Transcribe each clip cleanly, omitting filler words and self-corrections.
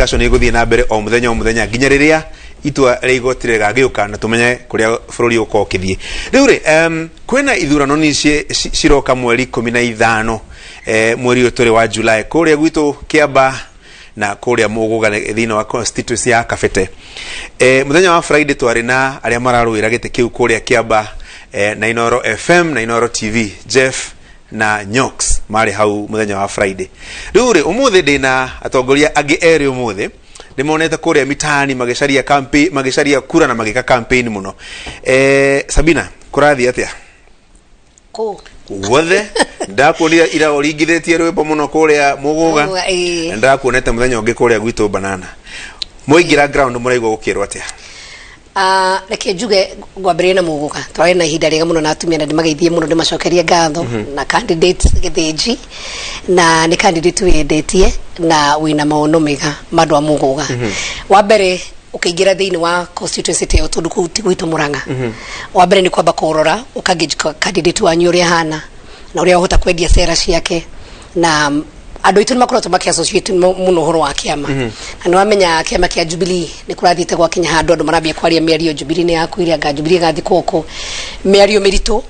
Discussion ĩgũthiĩ na mbere o mũthenya o mũthenya nginya rĩrĩa itua rĩa igoti rĩgagĩũka na tũmenye kũrĩa bũrũri ũkorwo ũkĩthiĩ. Rĩu rĩ, kwĩna ithurano ni ciroka mweri 15, mweri ũyũ tũrĩ wa July, kũrĩa gwitũ Kĩamba na kũrĩa Mũgũga thĩinĩ wa constituency ya Kabete. Mũthenya wa Friday twarĩ na arĩa mararũĩra gĩtĩ kĩu kũrĩa Kĩamba, na Inoro FM na Inoro TV, Jeff na Nyox marĩ hau mũthenya wa Friday. Rĩu rĩ, ũmũthĩ ndĩna atongoria angĩ erĩ. Ũmũthĩ ndĩmonete kũrĩa mitaani magĩcaria campaign, magĩcaria kura na magĩka campaign mũno. Sabina, kũrathiĩ atĩa? Kũ? Guothe ndakuonire ira ũringithĩtie rwĩmbo mũno kũrĩa Mũgũga. Mũgũga, ĩĩ. Na ndakuonete mũthenya ũngĩ kũrĩa gwitũ Banana. Mwaingĩra ground mũraigua gũkĩrwo atĩa? Ah, reke njuge ngwambĩrĩria na Mũgũga. Twarĩ na ihinda rĩega mũno na atumia na ndĩmageithie mũno, ndĩmacokerie ngatho na candidate Gĩthĩnji, na nĩ candidate wĩyendetie na wĩna maono mega ma andũ a Mũgũga. Wa mbere, ũkĩingĩra thĩinĩ wa constituency ta ĩyo, tondũ kũu ti gwitũ Mũrang'a, wa mbere nĩ kwamba kũrora ũkangĩnjika candidate wanyu ũrĩa ahana na ũrĩa ũhota kwendia cera ciake. Na andũ aitũ nĩ makoretwo makĩ associate mũno ũhoro wa kĩama, na nĩ wamenya kĩama kĩa Jubilee nĩ kũrathiĩte gwakinya handũ andũ marambia kwaria mĩario, Jubilee nĩ yakuire, anga Jubilee ĩgathiĩ kũkũ, mĩario mĩritũ.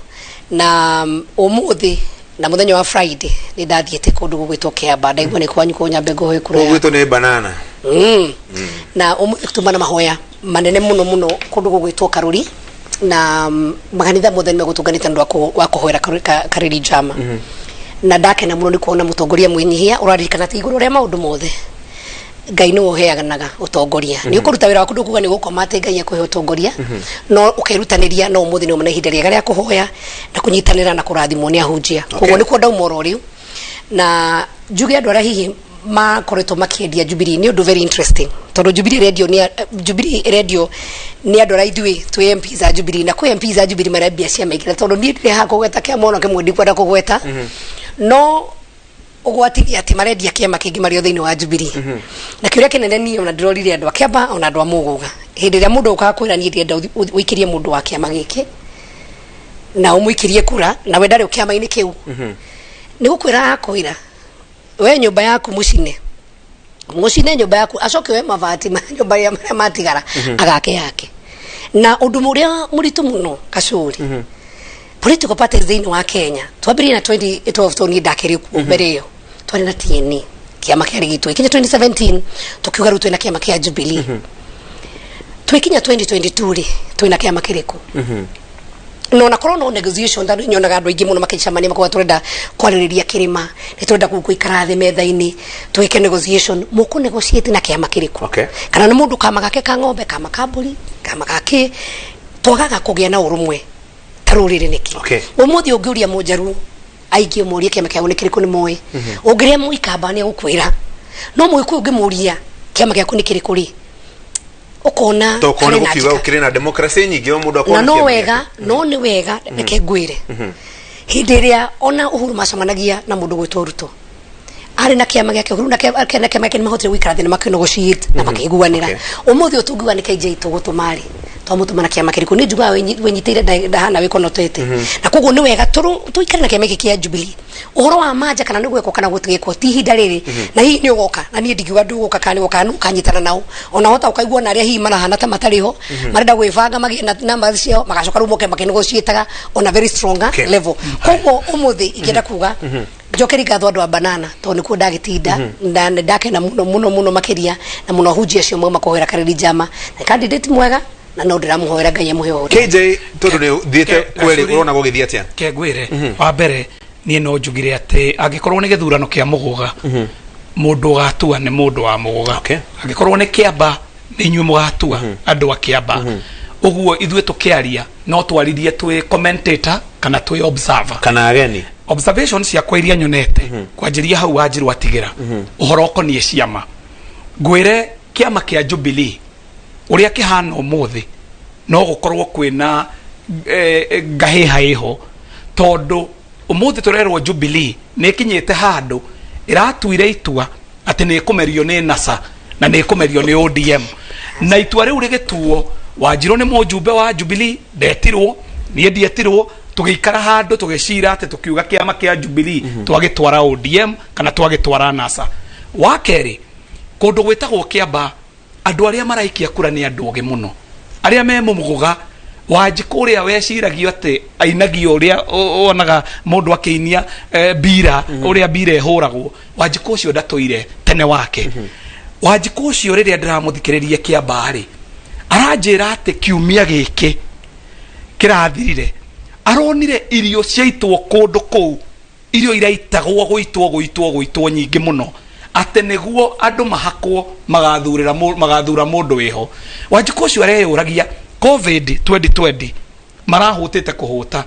Na ũmũthĩ na mũthenya wa Friday nĩ ndathiĩte kũndũ gũgwĩtwo Kĩamba, ndaigua nĩ kwanyu kũu, nyambe ngũhoe kura kũu gwitũ nĩ Banana. Na ũmũthĩ tuma na mahoya manene mũno mũno kũndũ gũgwĩtwo Karũri, na makanitha mothe nĩ megũtũnganĩte nĩ ũndũ wa kũhoera Karĩri Njama. Na ndakena mũno nĩ kuona mũtongoria mwĩnyihia ũraririkana atĩ igũrũ rĩa maũndũ mothe Ngai nĩwe ũheanaga ũtongoria. Nĩ ũkũruta wĩra waku, ndũkuga nĩ ũgũkoma atĩ Ngai ekũhe ũtongoria, no ũkerutanĩria. No ũmũthĩ nĩ na ihinda rĩega rĩa kũhoya na kũnyitanĩra na kũrathimwo nĩ ahunjia. Koguo nĩkuo ndauma oro rĩu. Na njuge andũ arĩa hihi makoretwo makĩendia Jubilee, nĩ ũndũ very interesting, tondũ Jubilee ĩrendio nĩ Jubilee ĩrendio nĩ andũ arĩa ithuĩ twĩ MPs a Jubilee, na kwĩ MPs a Jubilee marembia ciama ingĩ. Na tondũ niĩ ndirĩ haha kũgweta kĩama ona kĩmwe, ndikwenda kũgweta, no ũgwati nĩ atĩ marendia kĩama kĩngĩ marĩ o thĩinĩ wa Jubilee. Na kĩũria kĩnene niĩ ona ndĩrorire andũ a Kĩamba ona andũ a Mũgũga, hĩndĩ ĩrĩa mũndũ ũkaga kwĩra niĩ ndĩrenda ũikĩrie mũndũ wa kĩama gĩkĩ na ũmũikĩrie kura, na we ndarĩ kĩama-inĩ kĩu, nĩ gũkwĩra akwĩra we nyũmba yaku mũcine, mũcine nyũmba yaku, acoke we mabati ma nyũmba ĩrĩa marĩa matigara agake yake. Na ũndũ ũrĩa mũritũ mũno, Kacũri, political parties thĩinĩ wa Kenya twambĩrĩrie na 2012, tondũ niĩ ndakĩrĩ kuo mbere ĩyo, twarĩ na TNA, kĩama kĩarĩ gitũ. Ikinya 2017 tũkiuga rĩu twĩna kĩama kĩa Jubilee. Twĩkinya 2022 rĩ, twĩna kĩama kĩrĩkũ? No na korwo no negotiation, tondũ nyonaga andũ aingĩ mũno makĩcemania makoga tũrenda kwarĩrĩria kĩrĩma, nĩ tũrenda gũikara thĩ metha-inĩ twĩke negotiation. Mũkũ negotiate na kĩama kĩrĩkũ? Kana nĩ mũndũ kama gake ka ng'ombe, kama ka mbũri, kama ga kĩ? Twagaga kũgĩa na ũrũmwe ta rũrĩrĩ nĩkĩ? Ũmũthĩ ũngĩũria mũnjaruo aingĩ, ũmũrie kĩama kĩao nĩ kĩrĩkũ, nĩ moĩ. Ũngĩrĩa mũikamba nĩ egũkwĩra, no mũgĩkũyũ ũngĩmũria kĩama gĩaku nĩ kĩrĩkũ rĩ, ũkona tokorwo harĩ nĩ na gũkiuga njĩka. gũkĩrĩ na democracy nyingĩ, o mũndũ akorwo na na no kĩama wega gĩake. No nĩ wega, reke ngwĩre, hĩndĩ ĩrĩa ona Uhuru macemanagia na mũndũ gwĩtwo Ruto, arĩ na kĩama gĩake, Uhuru na kĩama gĩake, nĩ mahotire gũikara thĩ na makĩnegotiate na makĩiguanĩra. Ũmũthĩ ũyũ tũngiuga nĩ KJ tũgũtũma rĩ, twamũtũma na kĩama kĩrĩkũ? Nĩ njugaga wĩnyitĩire ndahana wĩkonotete. Na koguo nĩ wega tũikare na kĩama gĩkĩ kĩa Jubilee. Ũhoro wa manja kana nĩ gwĩkwo kana gũtigĩkwo ti ihinda rĩrĩ, na hihi nĩ ũgoka, na niĩ ndingiuga ndũgũka kana nĩ ũgoka, nĩ ũkanyitana nao ona hota ũkaigua na arĩa hihi marahana ta matarĩ ho marenda gwĩbanga magĩe na namba ciao, magacoka rĩu moke makĩnegotiataga on a very stronger level. Koguo ũmũthĩ ingĩenda kuga njokeri ngatho andũ a Banana, tondũ nĩkuo ndagĩtinda na nĩ ndakena mũno mũno mũno makĩria, na mũno ahunjia acio mauma kũhoera Karĩri Njama na candidate mwega, na no ndĩramũhoera Ngai amũhe ũhoti. KJ, tondũ nĩ ũthiĩte kweri, ũrona gũgĩthiĩ atĩa? Ke ngwĩre, wa mbere niĩ no njugire atĩ angĩkorwo nĩ gĩthurano kĩa Mũgũga, mũndũ ũgatua nĩ mũndũ wa Mũgũga. Angĩkorwo nĩ Kĩamba, nĩ inyuĩ mũgatua andũ a Kĩamba. Ũguo ithuĩ tũkĩaria no twaririe twĩ commentator kana twĩ observer kana ageni. Observation ciakwa iria nyonete kwanjĩria hau Wanjirũ atigĩra ũhoro ũkoniĩ ciama, ngwĩre kĩama kĩa Jubilee ũrĩa kĩhana ũmũthĩ, no gũkorwo kwĩna ngahĩha ĩho, tondũ ũmũthĩ tũrerwo Jubilee nĩ ĩkinyĩte handũ ĩratuire itua atĩ nĩ ĩkũmerio nĩ NASA na nĩ ĩkũmerio nĩ ODM. Na itua rĩu rĩgĩtuo, Wanjirũ nĩ mũjumbe wa Jubilee, ndetirwo, niĩ ndietirwo. Tũgĩikara handũ tũgĩcira atĩ tũkiuga kĩama kĩa Jubilee twagĩtwara ODM kana twagĩtwara NASA. Wa kerĩ, Kũndũ gwĩtagwo Kĩamba, andũ arĩa maraikia kura nĩ andũ ogĩ mũno, arĩa me mũgũga. Wanjikũ ũrĩa weciragio atĩ ainagio ũrĩa wonaga mũndũ akĩinia mbira, ũrĩa mbira ĩhũragwo, Wanjikũ ũcio ndatũire tene wake. Wanjikũ ũcio rĩrĩa ndĩramũthikĩrĩria Kĩamba rĩ, aranjĩra atĩ kiumia gĩkĩ kĩrathirire aronire irio ciaitwo kũndũ kũu, irio iraitagwo gũitwo gũitwo gũitwo nyingĩ mũno, atĩ nĩguo andũ mahakwo magathurĩra magathura mũndũ wĩho. Wanjikũ ũcio areyũragia, COVID 2020 marahũtĩte kũhũta,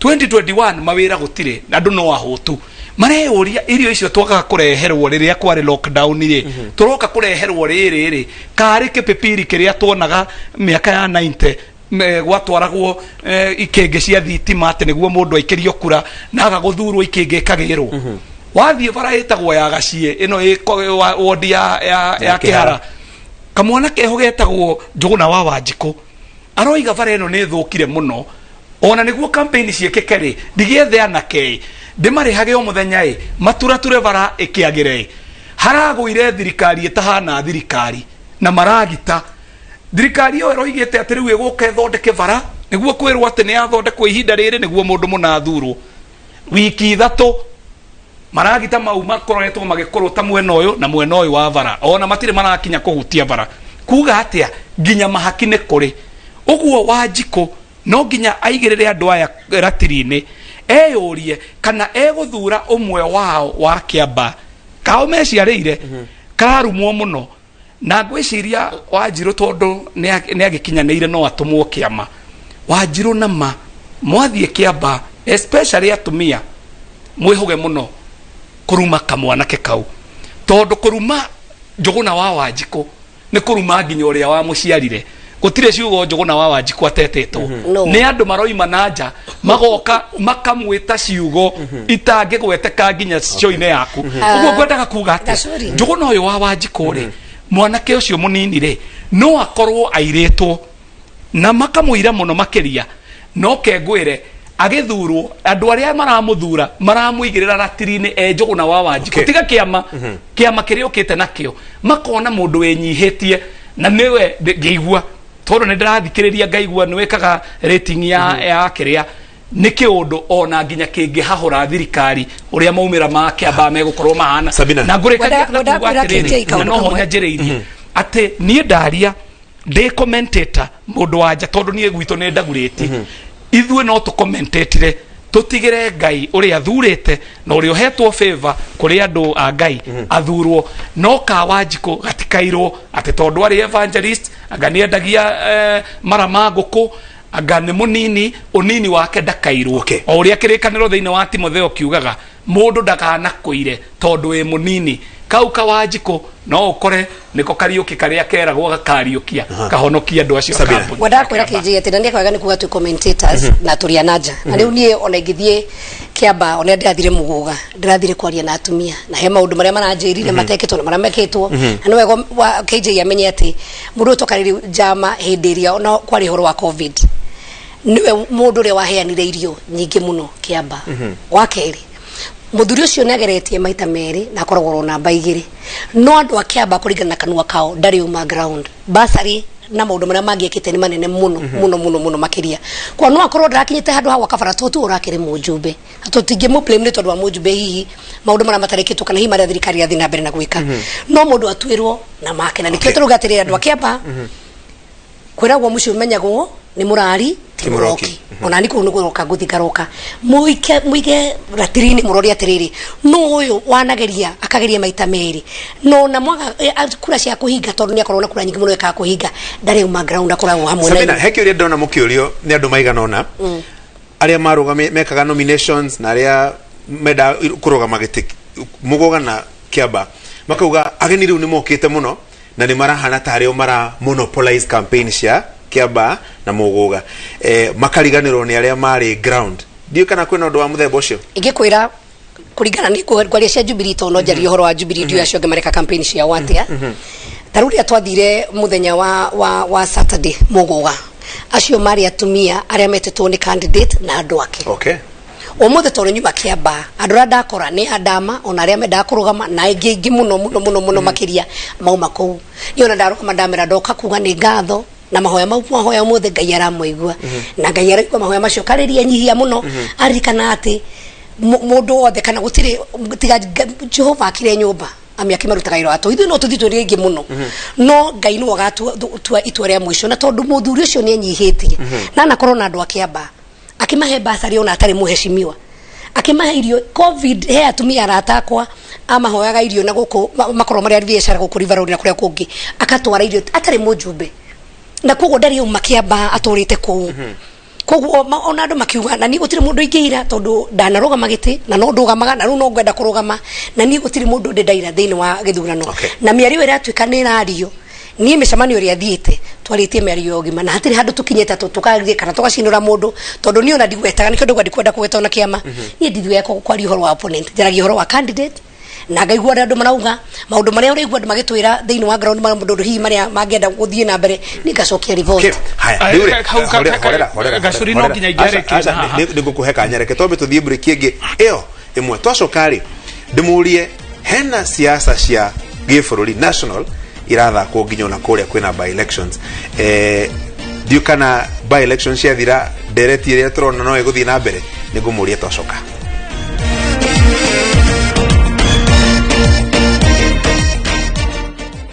2021 mawĩra gũtirĩ, andũ no ahũtu, mareyũria irio icio twagaga kũreherwo rĩrĩa kwarĩ lockdown rĩ, tũroka kũreherwo rĩrĩ rĩ, karĩ kĩpipiri kĩrĩa tuonaga mĩaka ya 90 gwatwaragwo ikĩngĩ cia thitima atĩ nĩguo mũndũ aikĩrio kura na agagũthurwo, ikĩngĩ ĩkagĩrwo. Wathiĩ bara ĩtagwo ya Gaciĩ ĩno ĩ wodi ya Kĩhara, kamwana keho getagwo Njũgũna wa Wanjikũ aroiga bara ĩno nĩ ĩthũkire mũno, ona nĩguo campaign ciĩkĩke rĩ, ndigĩethe anake ndĩmarĩhage o mũthenya ĩ maturature bara ĩkĩagĩre ĩ. Haragũire thirikari ĩtahana thirikari na maragita thirikari ĩyo ĩroigĩte atĩ rĩu ĩgũka ĩthondeke bara, nĩguo kwĩrwo atĩ nĩ yathondekwo ihinda rĩrĩ nĩguo mũndũ mũna athurwo. Wiki 3 maragita mau makoretwo magĩkorwo ta mwena ũyũ na mwena ũyũ wa bara, ona matirĩ marakinya kũhutia bara. Kuga atĩa? Nginya mahaki nĩ kũrĩ ũguo. Wanjikũ no nginya aigĩrĩre andũ aya ratiri-inĩ, eyũrie kana egũthura ũmwe wao wa Kĩamba kao meciarĩire kararumwo mũno. Na ngwĩciria Wanjirũ, tondũ nĩ agĩkinyanĩire, no atũmwo kĩama. Wanjirũ na ma mwathiĩ Kĩamba, especially atumia, mwĩhũge mũno kũruma kamwanake kau, tondũ kũruma Njũgũna wa Wanjikũ nĩ kũruma nginya ũrĩa wamũciarire. Gũtirĩ ciugo Njũgũna wa Wanjikũ atetĩtwo. No. Nĩ andũ maroima na nja magoka makamwĩta ciugo itangĩgweteka nginya cio-inĩ yaku. Ũguo ngwendaga kuga atĩ Gacuri. Njũgũna ũyũ wa Wanjikũ rĩ, mwanake ũcio mũnini rĩ, no akorwo airĩtwo na makamũira mũno makĩria. No kengwĩre agĩthurwo, andũ arĩa maramũthura maramũigĩrĩra ratiri-inĩ e Njũgũna wa Wanjikũ. Tiga kĩama, kĩama kĩrĩa ũkĩte nakĩo, makona mũndũ wĩnyihĩtie na nĩwe ngĩigua, tondũ nĩ ndĩrathikĩrĩria ngaigua nĩ wĩkaga rating ya kĩrĩa nĩ kĩũndũ ona nginya kĩngĩhahũra thirikari ũrĩa maumĩra ma Kĩamba megũkorwo mahana. Sabina. Na ngũrĩkagia na Wenda kuuga kwĩra atĩrĩrĩ, KJ na kaũndũ noho kamwe. nyanjĩrĩirie atĩ niĩ ndaria ndĩ commentator mũndũ wa nja, tondũ niĩ gwitũ nĩ ndagurĩti, ithuĩ no tũcommentatire, tũtigĩre Ngai ũrĩa athurĩte na ũrĩa ũhetwo favor kũrĩ andũ a Ngai athurwo. No ka Wanjikũ gatikairwo atĩ tondũ arĩ evangelist, anga nĩendagia mara ma ngũkũ, anga nĩ mũnini, ũnini wake ndakairwo. O ũrĩa kĩrĩkanĩro thĩinĩ wa Timotheo kiugaga, mũndũ ndakanakũire tondũ wĩ mũnini. Kau ka Wanjikũ no ũkore nĩko kariũki karĩa keragwo gakariũkia kahonokia andũ acio a Sabina. kambuni. Ngwendaga kwĩra KJ atĩ na nĩ kwega nĩ kuga twĩ commentators na tũrĩ ananja, na rĩu niĩ ona ingĩthiĩ Kĩamba, ona ndĩrathire Mũgũga, ndĩrathire kwaria na atumia na he maũndũ marĩa maranjĩrire matekĩtwo na marĩa mekĩtwo. Na nĩ wega wa KJ amenye atĩ mũndũ ũyũ tokarĩrĩ njama hĩndĩ ĩrĩa ona kwarĩ ũhoro wa COVID, nĩwe mũndũ ũrĩa waheanire irio nyingĩ mũno Kĩamba. Wa kerĩ, mũthuri ũcio nĩ ageretie maita merĩ na akoragwo oro namba 2, no andũ a Kĩamba kũringana na kanua kao ndarĩ uma ground basarĩ na maũndũ marĩa mangĩ ekĩte nĩ manene mũno mũno mũno mũno makĩria. Kwa no akorwo ndarakinyĩte handũ ha gwaka bara to tu ũrakĩrĩ mũjumbe, tũtingĩmũ blame nĩ tondũ wa mũjumbe, hihi maũndũ marĩa matarĩkĩtwo kana hihi marĩa thirikari ĩrathiĩ na mbere na gwĩka, no mũndũ atuĩrwo na make. Na nĩkĩo tũrauga atĩrĩrĩ, andũ a Kĩamba, kwĩragwo mũciĩ ũmenyagwo nĩ mũrari ti Ti mũroki. mũroki. Ona ni kũu nĩ kũroka ngũthi ngaroka mũike mũige ratiri-inĩ, mũrore atĩrĩrĩ, nũ ũyũ wanageria akageria maita merĩ, no na mwaga kura cia kũhinga, tondũ nĩ akorwo na kura nyingĩ mũno ekaga kũhinga, ndarĩ uma ground, akoragwo hamwe na Sabina, inyuĩ. he kĩũria ndĩrona mũkĩũrio nĩ andũ maigana ũna arĩa marũgami mekaga nominations na arĩa menda kũrũgama gĩtĩ Mũgũga na Kĩamba, makauga ageni rĩu nĩ mokĩte mũno na nĩ marahana tarĩ o mara monopolize campaign cia Kĩamba na Mũgũga, makariganĩrwo nĩ arĩa marĩ ground. Ndiũĩ kana kwĩna ũndũ wa mũthemba ũcio. Ingĩkwĩra kũringana nĩ ngwaria cia Jubilee, tondũ no njarie ũhoro wa Jubilee, ndiũĩ acio angĩ mareka campaign ciao atĩa. Ta rĩu rĩrĩa twathire mũthenya wa Saturday Mũgũga, acio marĩ atumia arĩa metĩtwo nĩ candidate na andũ ake. Ũmũthĩ tondũ nyuma Kĩambaa, andũ arĩa ndakora nĩ andama ona arĩa mendaga kũrũgama na aingĩ aingĩ mũno mũno mũno mũno makĩria mauma kũu. Niĩ ona ndarũgama ndamera ndoka kuga nĩ ngatho na mahoya mau mahoya ũmũthĩ Ngai aramũigua, na Ngai araigua mahoya macio karĩria nyihia mũno aririkana atĩ mũndũ wothe kana gũtirĩ tiga Jehova akire nyũmba amĩaki marutaga wĩra wa tũhũ. Ithuĩ no tũthiĩ tũrĩ aingĩ mũno, no Ngai nĩwe ũgatua itua rĩa mũico. Na tondũ mũthuri ũcio nĩ enyihĩtie na anakorwo na andũ a Kĩambaa, akĩmahe basarĩ ona atarĩ mũheshimiwa, akĩmahe irio COVID, he atumia arata akwa amahoyaga irio na gũkũ makorwo marĩ a biacara gũkũ River Road na kũrĩa kũngĩ, akatwara irio atarĩ mũjumbe, na koguo ndarĩ auma Kĩambaa, atũrĩte kũu. Koguo ona andũ makiuga na niĩ gũtirĩ mũndũ ingĩira tondũ ndanarũgama gĩtĩ na no ndũgamaga na rĩu no ngwenda kũrũgama, na niĩ gũtirĩ mũndũ ndĩ ndaira thĩinĩ wa gĩthurano. Na mĩario ĩratuĩka nĩ ĩrario, niĩ mĩcemanio ĩrĩa thiĩte twarĩtie mĩario ya ũgima na hatirĩ handũ tũkinyĩte atĩ tũkarie kana tũgacinũra mũndũ, tondũ niĩ ona ndigwetaga, nĩkĩo ndauga ndikwenda kũgweta ona kĩama. Niĩ ndithiaga kwaria ũhoro wa opponent, njaragia ũhoro wa candidate na ngaigua ũrĩa andũ marauga, maũndũ marĩa ũraigua andũ magĩtwĩra thĩinĩ wa ground, maũndũ hihi marĩa mangĩenda gũthiĩ na mbere, niĩ ngacokia report. Okay, haya, Ai, rĩu rĩ, hau horera, horera, horera, Gacũri no horera. nginya ingĩarĩkia Aca, aca, haha. nĩ ngũkũhe kanya, reke twambe tũthiĩ break ĩngĩ ĩyo ĩmwe, twacoka rĩ ndĩmũrie hena siasa cia gĩbũrũri national irathakwo nginya ona kũrĩa kwĩna by elections, ndiũ kana by elections ciathira ndereti ĩrĩa tũrona no ĩgũthiĩ na mbere. Nĩ ngũmũria twacoka.